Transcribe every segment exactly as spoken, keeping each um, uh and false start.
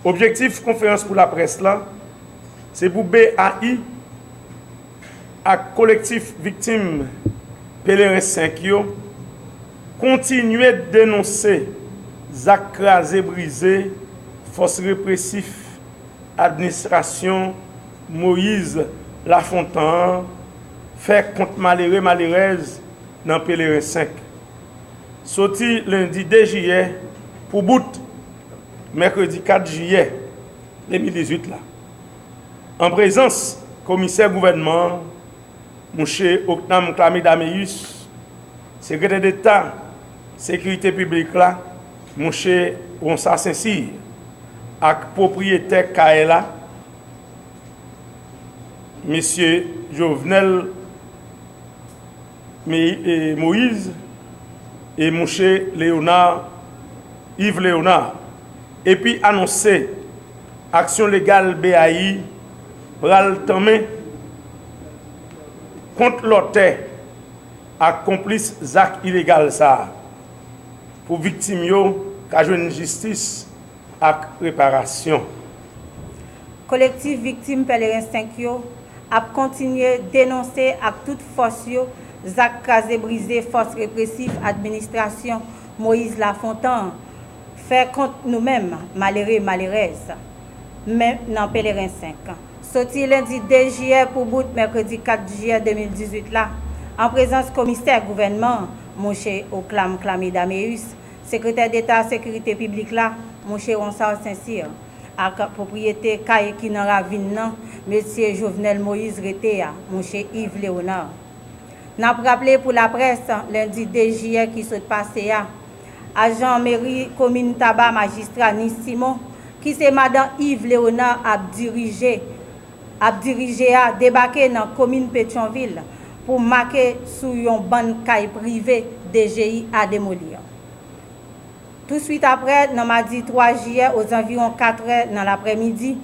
Objektif konferans pou laprès la, se pou B A I ak kolektif viktim Pelerin senk yo kontinye denonse zak kraze brize fòs represif administrasyon Moyiz Lafontan an fè kont malere malerèz nan Pelerin senk. Soti lendi de jiyè pou bout mèkredi kat jiyè de mil dizuit la, an prezans komisè gouvènman an, mouche Ocnam Clame Daméus, sekretè deta sekirite piblik la, mouche Ronsard Saint Cyr, ak pwopriyetè kay la, mesye Jovenel Moïse e mouche Léonard, Yves Léonard, epi anonse aksyon legal B A I pral tanmen kont lòtè ak konplis zak ilegal sa a, pou viktim yo ka jwenn jistis ak reparasyon. Kolektif viktim Pèleren senk yo ap kontinye denonse ak tout fòs yo zak kraze brize fòs represif administrasyon Moyiz Lafontan an fè kont nou menm malere malerèz nan Pèleren senk, soti lendi de jiyè pou bout mèkredi kat jiyè de mil dizuit la, an prezans komisè gouvènman an, mouche Oclam Clame Daméus, sekretè deta sekirite piblik la, mouche Ronsard Saint Cyr, ak pwopriyete kay ki nan ravin nan mesye Jovenel Moïse rete a, mouche Yves Léonard. N ap raple pou laprès, lendi de jiyè ki sot pase a, ajan meri komin Taba, majistra Nice Simon, ki se madan Yves Léonard ap dirije ap dirije a debake nan komin Petyonvil pou make sou yon bann kay prive D G I a demoli an. Touswit aprè, nan madi twa jiyè ozanviwon katrè nan laprèmidi,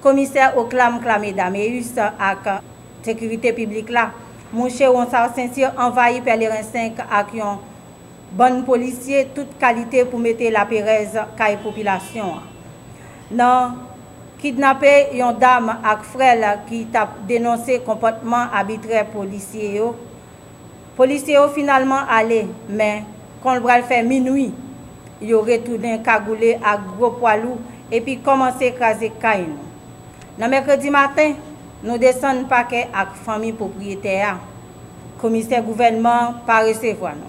komisè Oclam Clame Daméus ak sekirite piblik la, mouche Ronsard Saint Cyr anvayi Pèleren senk ak yon bann polisye tout kalite pou mete laperèz kay popilasyon an. Nan kidnape yon dam ak frè l ki t ap denonse konpòtman abitrè polisye yo, polisye yo finalman ale, men kon l pral fè minwi, yo retounen kagoule ak gwo pwa lou epi kòmanse kraze kay nou. Nan mèkredi maten, nou desann pakè ak fanmi pwopriyetè a. Komisè gouvènman an pa resevwa nou.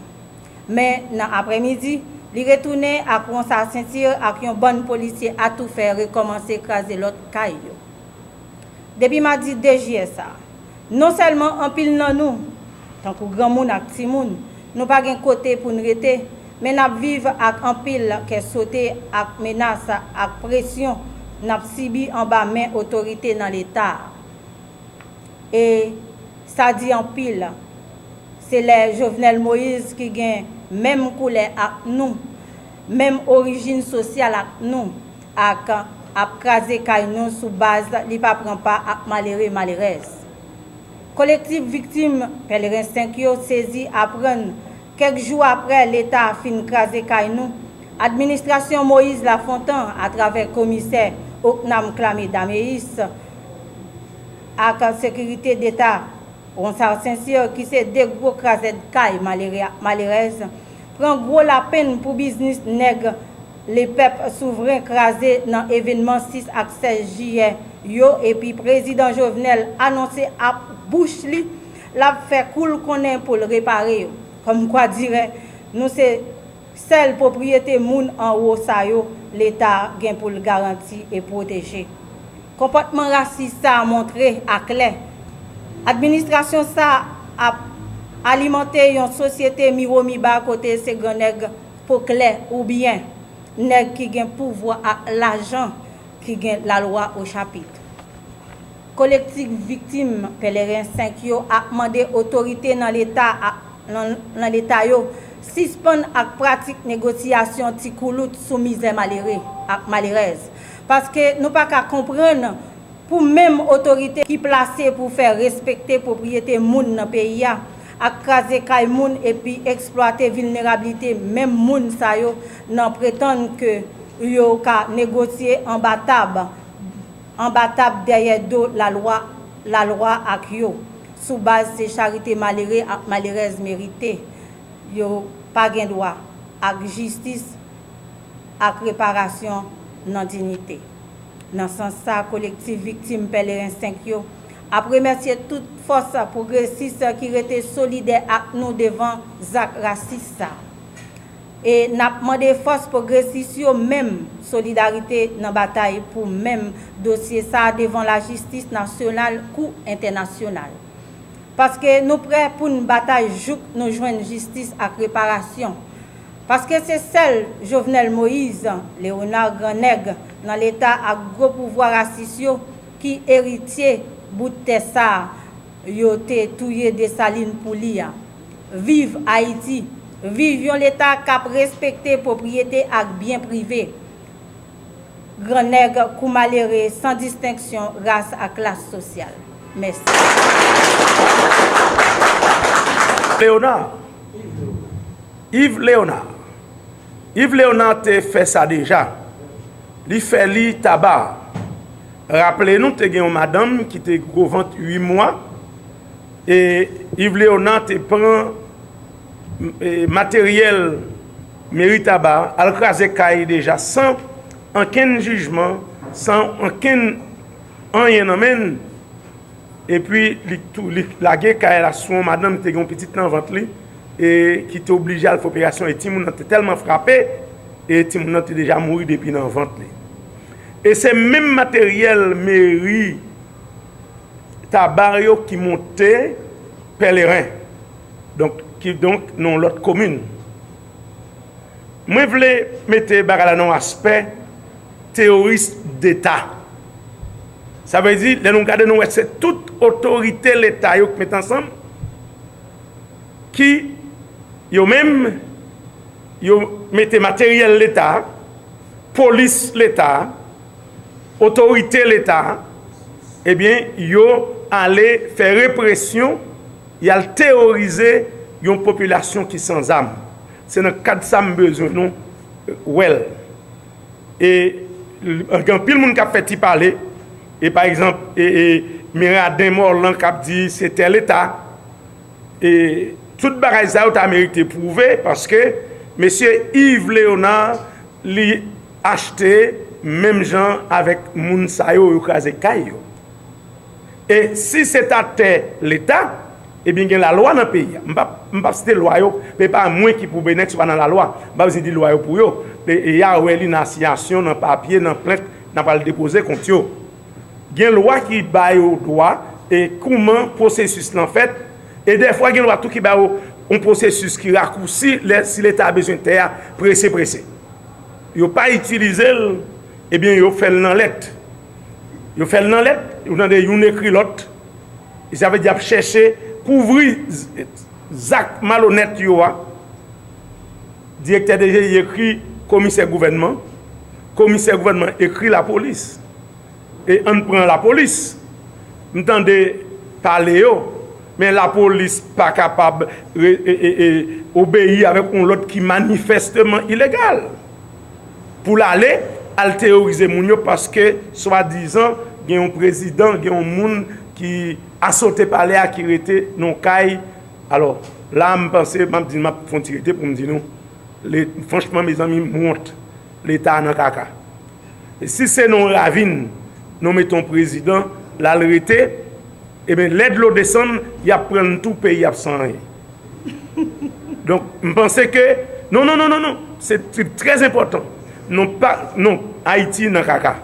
Men, nan aprèmidi, li retounen ak Ronsard Saint Cyr ak yon bann polisye atoufè rekòmanse kraze lòt kay yo. Depi madi de jiyè sa a, non sèlman anpil nan nou, tankou granmoun ak timoun, nou pa gen kote pou n rete, men n ap viv ak anpil kè sote ak menas ak presyon n ap sibi anba men otorite nan Leta a. E sa di anpil, se lè Jovenel Moïse ki gen menm koulè ak nou, menm orijin sosyal ak nou, ak ap kraze kay nou sou baz li pa pran pa ak malere malerèz. Kolektif viktim Pèleren senk yo sezi aprann kèk jou aprè Leta fin kraze kay nou, administrasyon Moïse Lafontan atravè komisè Ocnam Clame Daméus ak sekirite deta Ronsard Saint Cyr ki se de gwo krazèd kay malere ak malerèz, pran gwo lapenn pou biznis nèg Lepèp Souvren kraze nan evènman sis ak sèz jiyè yo epi Prezidan Jovenel anonse ak bouch li l ap fè kou l konnen pou l repare yo. Kòmkwa dirè nou se sèl pwopriyete moun anwo sa yo Leta gen pou l garanti e pwoteje. Konpòtman rasis sa a montre aklè administrasyon sa a ap alimante yon sosyete miwomiba kote se grannèg po klè oubyen nèg ki gen pouvwa ak lajan ki gen lalwa ochapit. Kolektif viktim Pèleren senk yo ap mande otorite nan Leta a nan, nan Leta yo sispann ak pratik negosyasyon ti koulout sou mizè malere ak malerèz. Paske nou pa ka konprann pou menm otorite ki plase pou fè respekte pwopriyete moun nan peyi a ak kraze kay moun epi eksplwate vilnerablite menm moun sa yo nan pretann ke yo ka negosye anba tab, anba tab dèyè do lalwa, lalwa ak yo, sou baz se charite malere ak malerèz merite, yo pa gen dwa ak jistis ak reparasyon nan diyite. Nan sans sa, Kolektif Viktim Pèleren senk yo ap remèsye tout fòs pwogresis ki rete solidè ak nou devan zak rasis sa. E n ap mande fòs pwogresis yo menm solidarite nan batay pou menm dosye sa a devan lajistis nasyonal kou entènasyonal. Paske nou prè pou n batay jouk nou jwenn jistis ak reparasyon. Paske se sèl Jovenel Moïse, Léonard Grannèg, nan Leta ak gwo pouvwa rasis yo ki eritye bout tè sa a yo te touye Desalin pou li a. Viv Ayiti! Viv yon Leta k ap respekte pwopriyete ak byen prive! Grannèg kou malere san distenksyon ras ak klas sosyal. Mèsi. Léonard. Yves Léonard. Yves Léonard te fè sa deja. Li fè li Taba. Raple nou, te gen yon madanm ki te gwo vant uit mwa, e Yves Léonard te pran e, materyèl meri Taba, al kraze kay deja san ankenn jijman, san ankenn anyen nan men l. Epi li tou, li lage kay la sou yon madanm ki te gen yon pitit nan vant li, e ki te oblije al fè operasyon, e timoun nan te tèlman frape, e timoun nan te deja mouri depi nan vant li. E se menm materyèl meri Taba yo ki monte Pèleren, donk, kidonk, nan yon lòt komin. Mwen vle mete bagay la nan yon aspè teyoris deta. Sa vle di, lè nou gade, nou wè se tout otorite Leta yo ki met ansanm, ki yo menm, yo mete materyèl Leta, polis Leta, otorite Leta, ebyen, yo ale fè represyon, y al teworize yon popilasyon ki san zam. Se nan kad sa m bezwen nou wè l. E gen anpil moun k ap fè ti pale, e pa egzanp, e, e, Miraden Morlan k ap di se tè Leta, e tout bagay sa yo ta merite pwouve, paske mesye Yves Léonard, li achte menm jan avèk moun sa yo, yo kraze kay yo. E si se ta tè Leta, ebyen gen lalwa nan peyi a. M p ap, m p ap site lwa yo, men pa mwen ki pou benèt, se pa nan lalwa. M p ap di lwa yo pou yo. E, e y a wè li nan asiyasyon, nan papye, nan plent, n a pral depoze kont yo. Gen lwa ki ba yo dwa, e kouman pwosesis lan fèt, e dèfwa gen lwa tou ki ba yo yon pwosesis ki rakousi lè, si Leta bezwen tè a prese prese. Yo pa itilize l, ebyen yo fè l nan lèt. Yo fè l nan lèt, ou tande youn ekri lòt, e sa vle di y ap chèche kouvri z-, zak malonèt yo a. Direktè D G I ekri komisè gouvènman, komisè gouvènman ekri lapolis. E ann pran lapolis. M tande pale yo, men lapolis pa kapab re, e, e, e, obeyi avèk yon lòd ki manifèsteman ilegal. Pou l ale, al teworize moun yo paske swadizan gen yon prezidan, gen yon moun ki asote palè a ki rete nan yon kay. Alò, la a m panse, m ap di, m ap fè yon ti rete pou m di nou, le, franchman, mezanmi, m wont. Leta nan kaka. E si se nan yon ravin, nou mete yon prezidan, l al rete, ebyen, lè dlo desann, y ap pran n tou, peyi ap san anyen. Donk, m panse ke, non, non, non, non, non, se, se trè enpòtan. Nou pa, non, Ayiti nan kaka.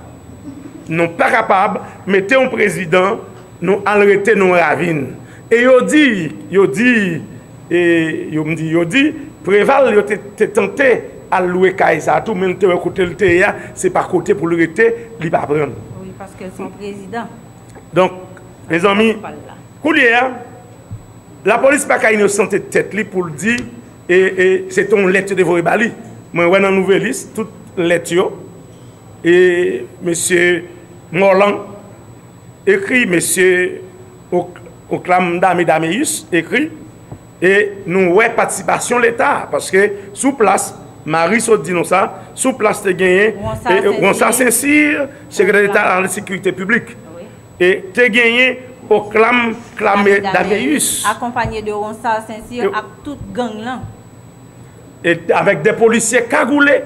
Nou pa kapab mete yon prezidan, nou al rete nan yon ravin. E yo di, yo di, e yo, m di, yo di, Preval, yo te, te tante al lwe kay sa a tou, men l te wè kote l te ye a, se pa kote pou l rete, li pa pran l. Wi, paske l se yon prezidan. Donk, mezanmi, kounye a, lapolis pa ka inosante tèt li pou l di, e, e, se te yon lèt yo te voye ba li. Mwen wè nan Nouvèlis, tout lèt yo, e mesye Morlan ekri, mesye Ok-, Oclam Dame Dameus ekri, e nou wè patisipasyon Leta, paske sou plas, Marie sot di nou sa, Sou plas te genyen Ronsard Sensir, Sekretè Deta a la Sekirite Piblik, e te genyen Oclam Clamé Daveus, akonpanye de Ronsard Sensir ak tout gang lan. E avèk de polisye kagoule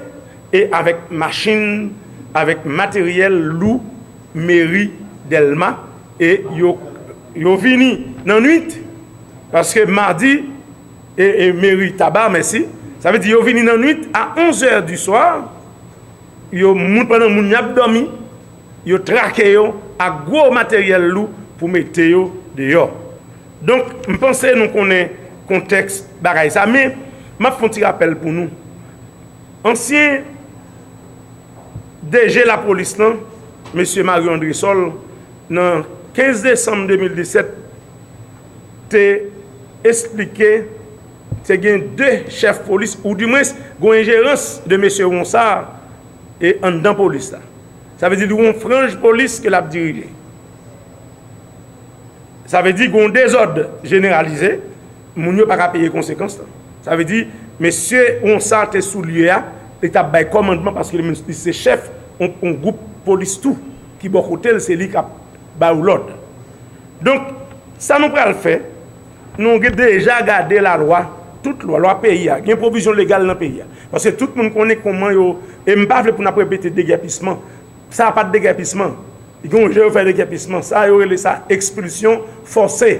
e avèk machin, avèk materyèl lou meri Dèlma, e yo, yo vini nan nwit, paske madi, e, e meri Taba, mèsi, sa vle di yo vini nan nwit a onzè di swa, yo moun, pandan moun y ap dòmi, yo trake yo ak gwo materyèl lou pou mete yo deyò. Donk, m panse nou konnen kontèks bagay sa, men m ap fè yon ti rapèl pou nou. Ansyen D G lapolis lan, mesye Mario Andrésol, nan kenz desanm de mil disèt, te esplike te gen de chèf polis, oudimwens, gen enjerans de mesye Ronsard e anndan polis la. Sa vle di li gen yon franj polis ke l ap dirije. Sa vle di gen yon dezòd jeneralize, moun yo pa ka peye konsekans lan. Sa vle di, mesye Ronsard te sou lye a, li t ap bay kòmandman paske li menm li se chèf yon, yon gwoup polis tou ki bò kote l, se li k ap ba yo lòd. Donk, sa nou pral fè, nou gen deja gade lalwa, tout lwa, lwa peyi a, gen pwovizyon legal nan peyi a. Paske tout moun konnen kòman yo, e m pa vle pou n ap repete degèpisman. Sa a pa t degèpisman. Gen yon jan yo fè degèpisman. Sa yo rele sa ekspilsyon fòse.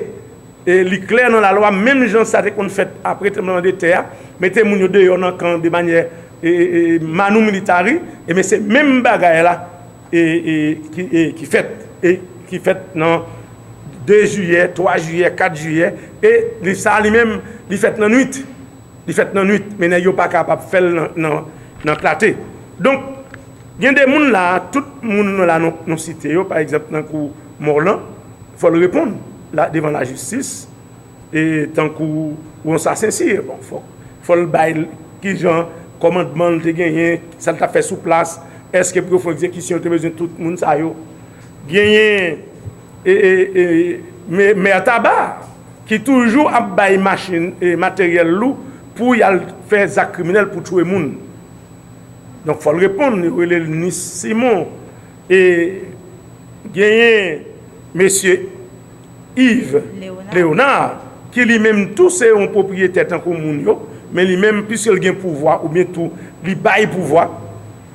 E li klè nan lalwa, menm jan sa te konn fèt apre tranblemanntè a, mete moun yo deyò nan kan de manyè, e, e, e, manu militari, ebyen se menm bagay la, e, e, ki, e, ki fèt, e ki fèt nan de jiyè, twa jiyè, kat jiyè, e li, sa li menm, li fèt nan nwit. Li fèt nan nwit, men nèg yo pa kapab fè l nan, nan, nan klate. Donk, gen de moun la, tout moun la nou, nou site yo, pa egzanp, tankou Morlan, fò l reponn la, devan lajistis, e tankou Ronsard Sensir, bon, fò, fò l bay l kijan kòmandman l te genyen, sa l t ap fè sou plas, èske pou yo fè egzekisyon, yo te bezwen tout moun sa yo. Genyen, e, e, e, mè, mè Taba, ki toujou ap bay machin e materyèl lou pou y al fè zak kriminèl pou tchwe moun. Donk, fò l reponn, yo rele l Nis Simon. E genyen mesye Yves Léonard, ki li menm tou se yon pwopriyetè tankou moun yo, men li menm, piske l gen pouvwa, oubyen tou, li bay pouvwa,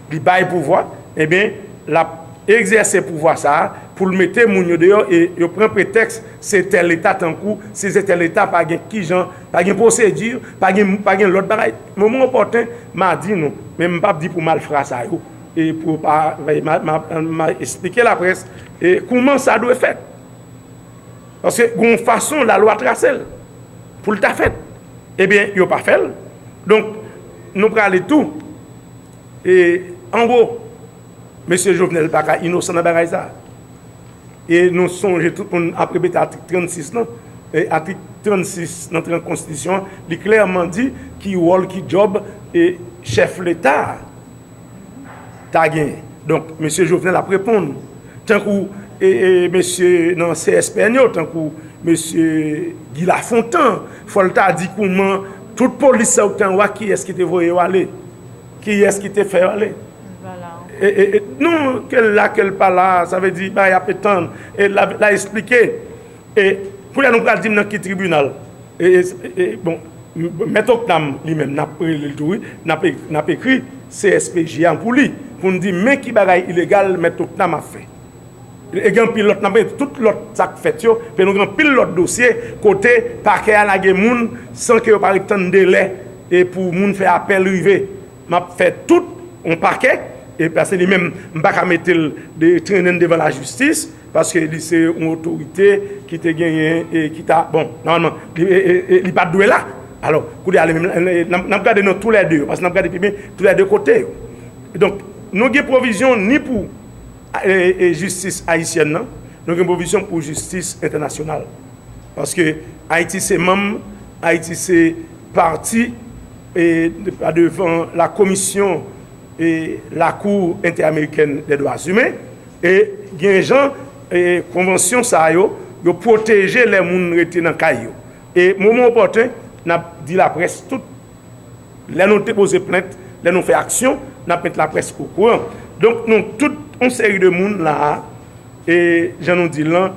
li bay pouvwa, ebyen, l ap egzèse pouvwa sa a pou l mete moun yo deyò e yo pran pretèks se tèl eta tankou, si se tèl eta pa gen kijan, pa gen pwosedi, pa gen, pa gen lòt bagay. Moman opòten, m a di nou, men m p ap di pou malfra sa yo, e pou yo pa, m a, m a, m a esplike laprès e kouman sa dwe fèt. Paske gen yon fason lalwa trase l pou l ta fèt. Ebyen, yo pa fè l. Donk, nou prale tou. E, an gwo, mesye Jovenel pa ka inosan nan bagay sa. E nou sonje tout moun ap repete atik trannsis lan. E atik trannsis nan tran-, konstitisyon an, li klèman di ki wòl, ki djòb e chèf Leta a ta genyen. Donk, mesye Jovenel ap reponn. Tankou e, e, mesye nan C S P N yo, tankou mesye Guy Lafontant, fò l ta di kouman tout polis sa yo k te anwo a, kiyès ki te voye yo ale? Kiyès ki te fè yo ale? E, e, e, non, ke l la, ke l pa la, sa vle di, bagay ap etann. E l a, l a esplike. E kounye a nou pral di m nan ki tribinal. E, e, e, bon, m-, Mèt Ocnam li menm, n ap rele l tou, wi, n ap e-, n ap ekri C S P J a pou li, pou n di, men ki bagay ilegal Mèt Ocnam ap fè. E gen anpil lòt, n ap rele tout lòt sa k fèt yo, men nou gen anpil lòt dosye kote pakè a lage moun san ke yo pa ret tann delè e pou moun fè apèl rive. M ap fè tout yon pakè, e paske li menm, m pa ka mete l de, trennen devan lajistis, paske li se yon otorite ki te genyen, e ki ta, bon, nòmalman, li, e, e, e, li pa t dwe la. Alò, kounye a, li menm, n ap, n ap gade nan toulède yo, paske n ap gade pi byen toulède kote yo. Donk, nou gen pwovizyon ni pou, e, e, jistis ayisyèn nan, nou gen pwovizyon pou jistis entènasyonal. Paske Ayiti se manm, Ayiti se pati, e, pa devan la komisyon, e, la Cour Interamericane des Droits Humains, e gen jan, e, konvansyon sa yo, yo pwoteje lè moun rete nan kay yo. E moman opòten, n ap di laprès tout, lè nou depoze plent, lè nou fè aksyon, n ap met laprès okouran. Donk, nou tout yon seri de moun la a, e jan nou di l lan,